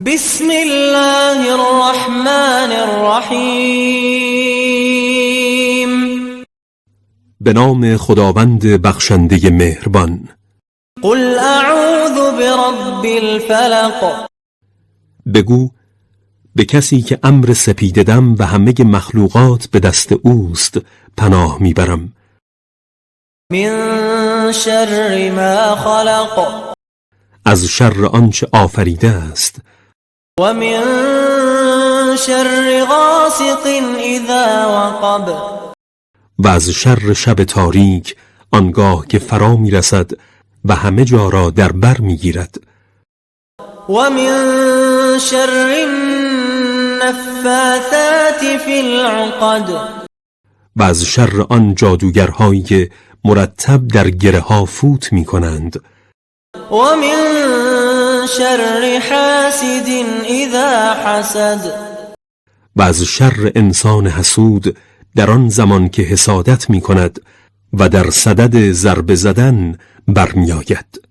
بسم الله الرحمن الرحیم. به نام خداوند بخشنده مهربان. قل اعوذ برب الفلق. بگو به کسی که امر سپیددم و همه مخلوقات به دست اوست پناه میبرم. من شر ما خلق. از شر آنچه آفریده است. و من شر غاسق اذا وقب. و از شر شب تاریک آنگاه که فرا میرسد و همه جا را در بر میگیرد. و من شر النفاثات فی العقد. و از شر آن جادوگرهایی که مرتب در گره ها فوت می کنند. و من شر حاسد اذا حسد. و از شر انسان حسود در آن زمان که حسادت می کند و در صدد ضربه زدن برمیآید.